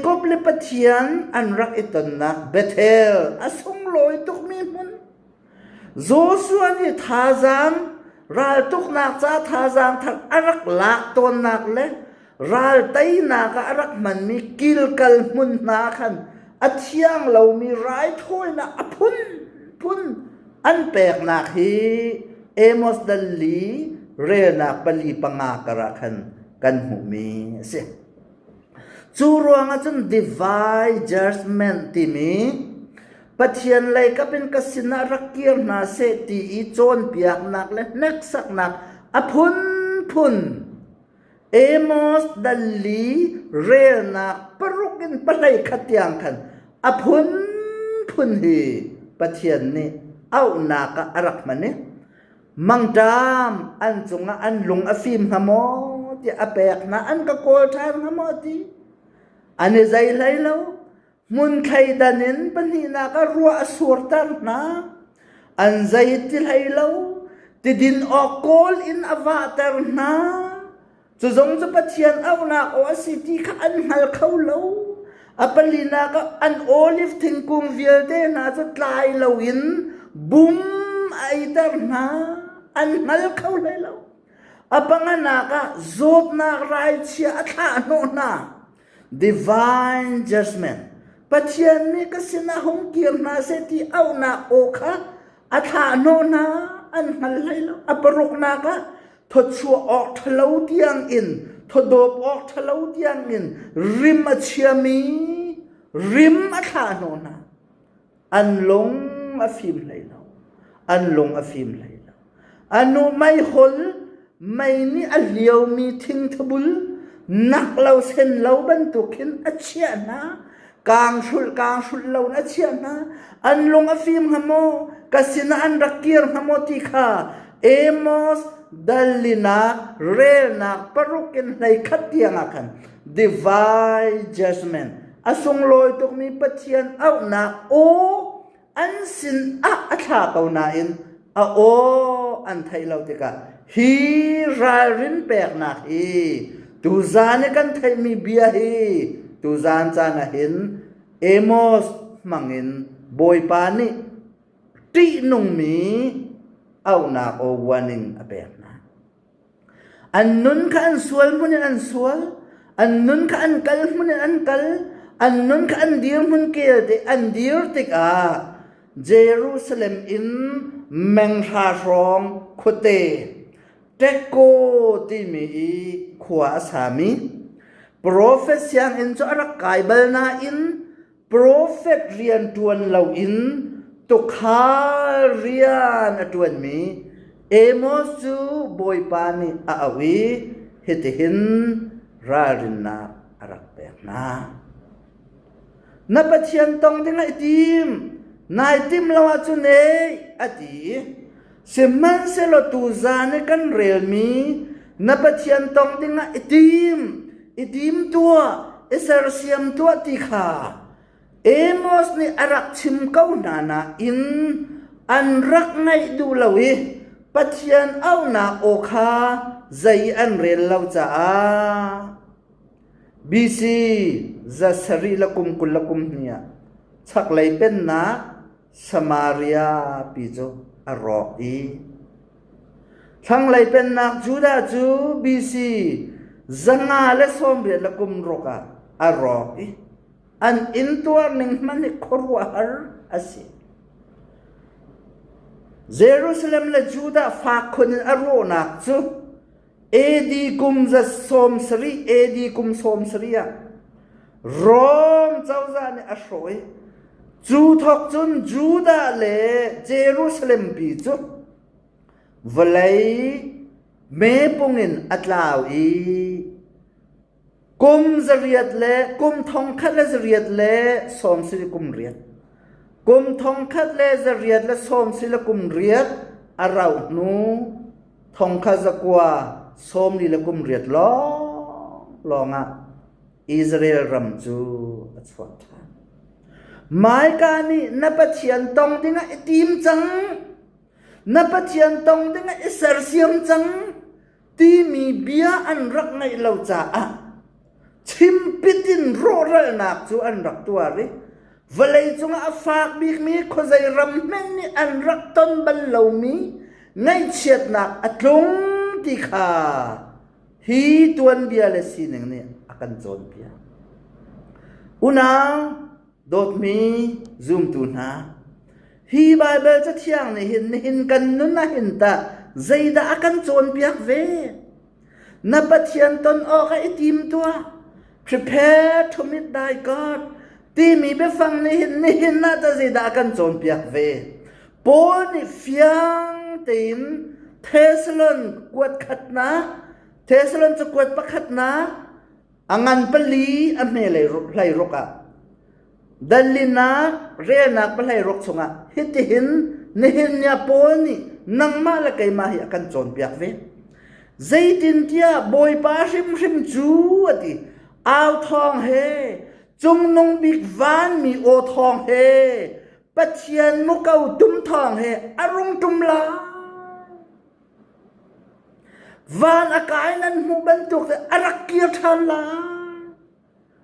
Jacob le Pathian an rak i tonnak Bethel a sunglawi tukmi hmun. Joshua nih thazaang raltuknak ca thazaang thar a rak lak tawnnak le ral teinak ah a rak hmanmi kilkal hmun hna khan a thiang lomi raithawinak a phunphun an peknak hi Amos dal li relnak pali panga kar ah khan kan hmuhmi a si. Cu ruangah cun divine judgment timi Pathian lei kap in ka sinah rak kir hna seh ti i cawnpiaknak le hneksaknak a phunphun Amos dal li relnak paruk in pahlei khat tiang khan a phunphun hi Pathian nih auhnak ah a rak hman i mangṭam an cungah an lung a fim hnga maw tiah a pek hna an ka kawl ṭhan hnga maw ti an i zei hlei lo. Hmun thleidan in pahnihnak ah ruah a surter hna. An zei ti hlei lo. Tidin awk kawl in a vahter hna. Cu zong cu Pathian auhnak aw a si ti kha an hngal kho lo. A palinak ah an olive thingkung vialte hna cu tlai loin bum a eiter hna. An hngal kho hlei lo. A panganak ah zawtnak raichia a thlah hnawh hna. Divine judgment. Pathian nih ka sinah hung kir hna seh ti auhnak aw kha a thlah hnawh hna an hngal hlei lo. A paruknak ah thawchuah awk ṭhalo tiang in thawdawp awk ṭhalo tiang in rim a chiami rim a thlah hnawh hna. An lung a fim hlei lo. An lung a fim hlei lo. A nu meihol mei nih a hliomi thingthabul nak lo sen lo bantuk khin a chiah hna. Kaang hrulh kaang hrulh lo in a chiah hna. An lung a fim hnga maw? Ka sinah an rak kir hnga maw ti kha Amos dalinak relnak paruk in hlei khat tiang ah khan divine judgment a sunglawi tukmi Pathian auhnak aw an sin ah a thla ko nain a aw an theih lo tikah hi ralrin peknak hi tuzan i kan theihmi bia hi tuzan caan ah hin Amos hmangin Bawipa nih ṭihnungmi auhnak aw warning a pek hna. An nun kha an sual hmun in an sual, an nun kha an kal hmun in an kal, an nun kha an dir hmun kel te an dir tikah Jerusalem in menghra hrawng khuate Tekko timi i khua a sami profet sianginn cu a rak kai bal nain Profet rian ṭuan loin tuukhal rian a ṭuanmi Amos cu Bawipa nih a auh i hitihin ralrinnak a rak pek hna. Na Pathian tong ding ah i tim, nai tim lo ahcun ei, a ti i sihmanhsehlaw tuzan i kan relmi na Pathian tong ding ah i tim, i tim tuah, i sersiam tuah ti kha Amos nih a rak chim ko hna nain an rak ngaih duh lo i Pathian auhnak aw kha zei an rel lo caah BC zasarih le kum 20 le kum hnih ah chaklei pennak Samaria pi cu a rawk i Thlanglei pennak Judah cu BC 198 le kum ruk ah a rawk i an intuar ning hmanh hi khuaruahhar a si. Jerusalem le Judah fak khun in a rawhnak cu AD kum za 70 AD kum 70 ah Rom cozah nih a hrawh i cu thawk cun Judah le Jerusalem pi cu Vawlei mepung in a tlau i kum zariat le kum thongkhat le zariat le sawm si le kum riat kum thongkhat le zariat le sawm si le kum riat a rauh hnu thongkhat zakua sawm li le kum riat lawng lawng ah Israel ram cu a chuak ṭhan. Maika nih na Pathian tong dingah i tim cang. Na Pathian tong dingah i sersiam cang timi bia an rak ngaih lo caah. Chimpit in rawhralnak cu an rak tuar i vawlei cungah a fak bikmi khuazei ram hmenh nih an rak ton bal lomi ngaihchiatnak a tlung ti kha hi tuanbia le sining nih a kan cawnpiak. Unau dawtmi zumtu hna, hi Baibal Cathiang nih hin nihin kan nun ah hin tah zeidah a kan cawnpiak ve? Na Pathian ton awkah i tim tuah. Prepare to meet thy God timi biafang nih hin nihin ah tah zeidah a kan cawnpiak ve? Paul nih fiang tein Thessalon kuat khatnak, Thessalon cakuat pakhatnak, a ngan pali a hme hlei ruk ah Dallinak relnak pahlei ruk chungah hitihin nihin ni ah Paul nih nangmah le keimah hi a kan cawnpiak ve. Zeitintiah Bawipa hrimhrim cu a ti, au thawng he, cungnung bik vanmi aw thawng he, Pathian muko tum thawng he a rung tum lai. Van a kai nan hmuh bantuk a rak kir ṭhan lai.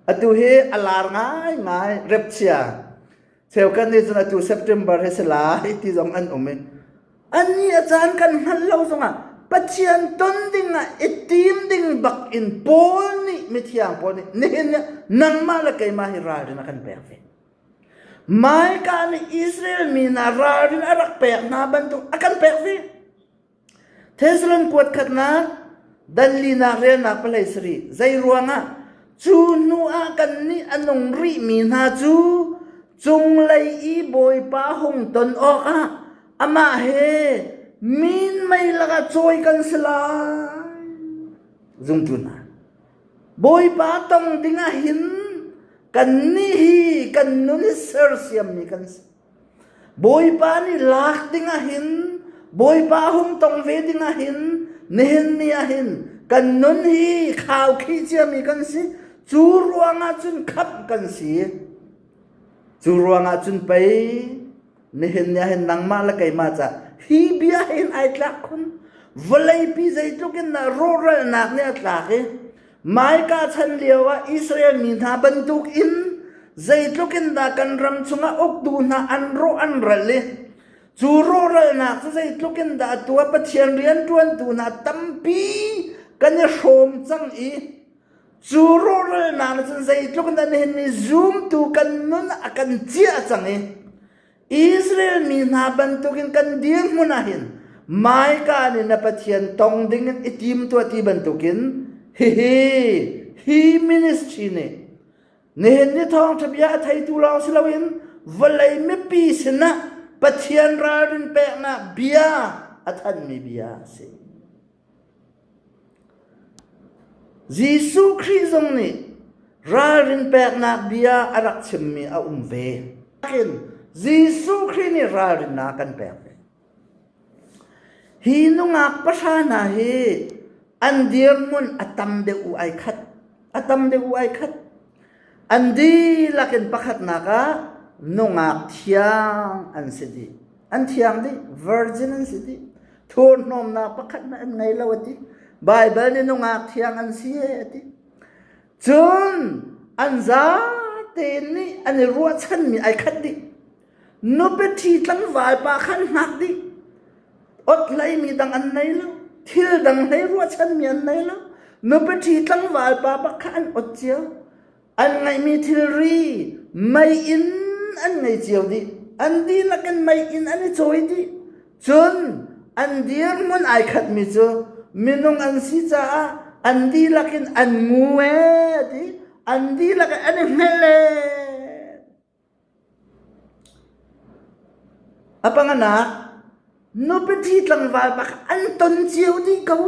Atu hi a lar ngaingai repchia. Cheukhat nih cun atu September hi si lai ti zong an um i annih a caan kan hngalh lo zongah Pathian ton ding ah i tim ding bak in Paul nih mithiang Paul nih nihin nih nangmah le keimah hi ralrin a kan pek ve. Micah nih Israel mi hna ralrin a rak pek hna bantuk a kan pek ve. Thessalon kuat khatnak danlinak relnak palei sarih zei ruangah cu hnu ah kannih a nung rihmi hna cu cunglei i Bawipa hung ton awkah amah he minmei lakah cawi kan si lai. Zumtu hna, Bawipa tong dingah hin kannih hi kan nun hi sersiammi kan si. Bawipa nih lak dingah hin, Bawipa hung tong ve dingah hin, nihin ni ah hin kan nun hi khaukhih ciami kan si. Cu ruangah cun khamh kan si. Cu ruangah cun pei nihin ni ah hin nangmah le keimah ca hi bia hin ai tlak khun. Vawleipi zeitluk in dah rawhralnak nih a tlak i Micah chan lioah Israel mi hna bantukin zeitluk in dah kan ram chungah uktu hna an rawh an ral i cu rawhralnak cu zeitluk in dah atu ah Pathian rianṭuantu hna tampi kan i hrawm cang i cu rawhralnak nih cun zeitluk in dah nihin ni zumtu kan nun a kan ciah cang i Israel mi hna bantukin kan dirhmun ah hin Micah nih na Pathian tong dingin i tim tuah ti bantukin hihi hi ministry nih nihin ni thawngṭha bia a theitu lawng si loin vawlei mipi sinah Pathian ralrin peknak bia a thanmi bia a si. Jesuh Khrih zong nih ralrin peknak bia a rak chimmi a um ve. Jesuh Khrih nih ralrinnak a kan pek ve. Hi nungak pahra hna hi an dirhmun a tam deuh u ai khat. A tam deuh u ai khat. An dihlak in pakhatnak ah nungak thiang an si dih. An thiang dih. Virgin an si dih. Thurhnawmnak pakhat hmanh an ngei lo a ti. Baibal nih nungak thiang an si e a ti. Cun an zate nih an i ruahchanmi ai khat dih. Nupi ṭhi tlangval pa kha an hngak dih. Ot hleimi dang an nei lo. Thil dang hlei ruahchanmi an nei lo. Nupi ṭhi tlangval pa bak kha an ot cio. An ngeihmi thilri meiinn an ngei cio dih. An dihlak in meiinn an i cawi dih. Cun an dirhmun ai khatmi cu minung an si caah an dihlak in an ngu ee ti. An dihlak in an i hngelh ee. A panganak, nupi ṭhi tlangval bak an ton cio dih ko.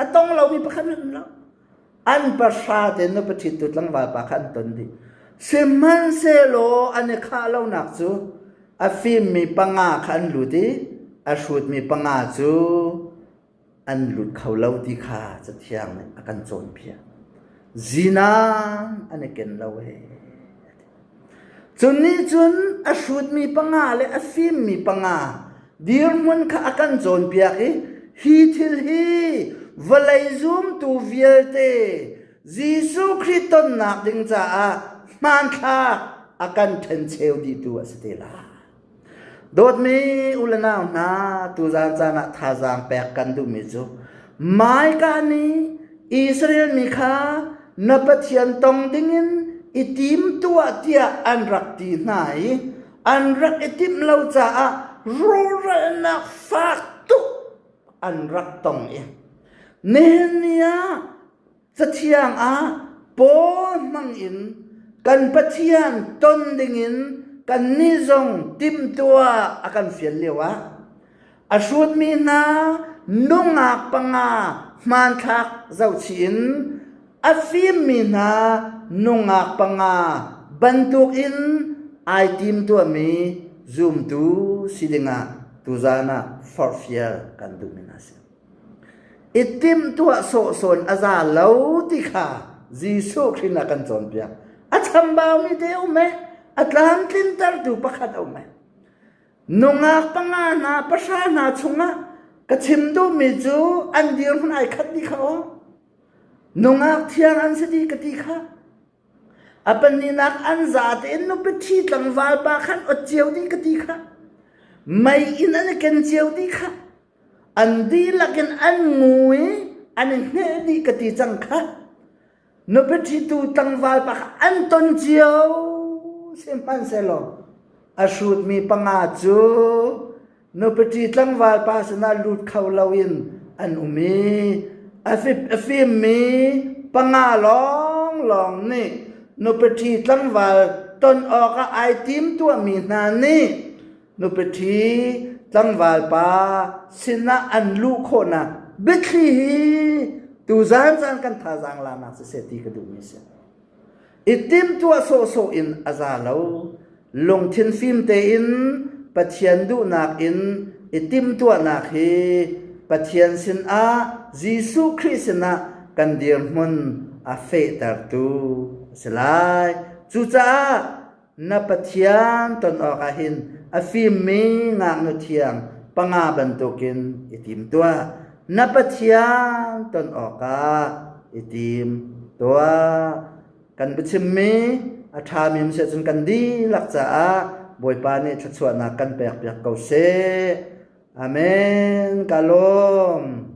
A tong lomi pakhat hmanh um lo. An pahra te nupi ṭhittu tlangval pa kha an ton dih. Sihmanhsehlaw an i khah lonak cu a fimmi panga kha an lut i a hrutmi panga cu an lut kho lo ti kha Cathiang nih a kan cawnpiak. Zinan an i ken lo ee. Cun nih cun a hrutmi panga le a fimmi panga dirhmun kha a kan cawnpiak i hi thil hi vawlei zumtu vialte. Jesuh Khrih tonnak ding caah hmanthlak a kan ṭhencheu dihtu a si te lai. Dawtmi u le nau hna, tuzaan caan ah thazaang pek kan duhmi cu Micah nih Israel mi kha na Pathian tong dingin i tim tuah tiah an rak ti hna i an rak i timh lo caah rawhralnak fak tuk an rak tong i nihin ni ah Cathiang ah Paul hmang in kan Pathian ton dingin kannih zong timhtuah a kan fial lio ah a hrutmi hna nungak panga hmanthlak zohchih in a fimmi hna nungak panga bantukin ai timtuahmi zumtu si dingah tuzaan ah forhfial kan duhmi hna a si. I timhtuah sawhsawn a za lo ti kha Jesuh Khrih nih a kan cawnpiak. A chambaumi te um e, a tlamtlintertu pakhat a um e. Nungak panga hna pahra hna chungah ka chim duhmi cu an dirhmun ai khat dih kha aw. Nungak thiang an si dih ka ti kha. A pahnihnak an za tein nupi ṭhi tlangval pa khan ot cio dih ka ti kha. Mei in an i ken cio dih kha. An dihlak in an ngu i an i hneh dih ka ti cang kha. Nupi ṭhitu tlangval pa kha an ton cio sihmanhsehlaw a hrutmi panga cu nupi ṭhi tlangval pa sinah lut kho loin an um i a fimmi panga lawnglawng nih nupi ṭhi tlangval ton awkah ai timtuahmi hna nih Nupi ṭhi tlangval pa sinah an luh khawhnak biathli hi tuzaan caan kan thazaang lanak siseh ti ka duhmi si. I timtuah sawhsawh in a za lo. Lungthin fim tein Pathian duhnak in i timtuahnak hi Pathian sinah Jesuh Khrih sinah kan dirhmun a fehtertu a si lai. Cucaah Na Pathian ton awkah hin a fimmi ngaknu thiang panga bantukin i tim tuah. Na Pathian ton awkah i tim tuah. Kan biachimmi a ṭhami um si ahcun kan dihlak caah Bawipa nih thluachuahnak kan pekpiak ko seh. Amen. Ka lawm.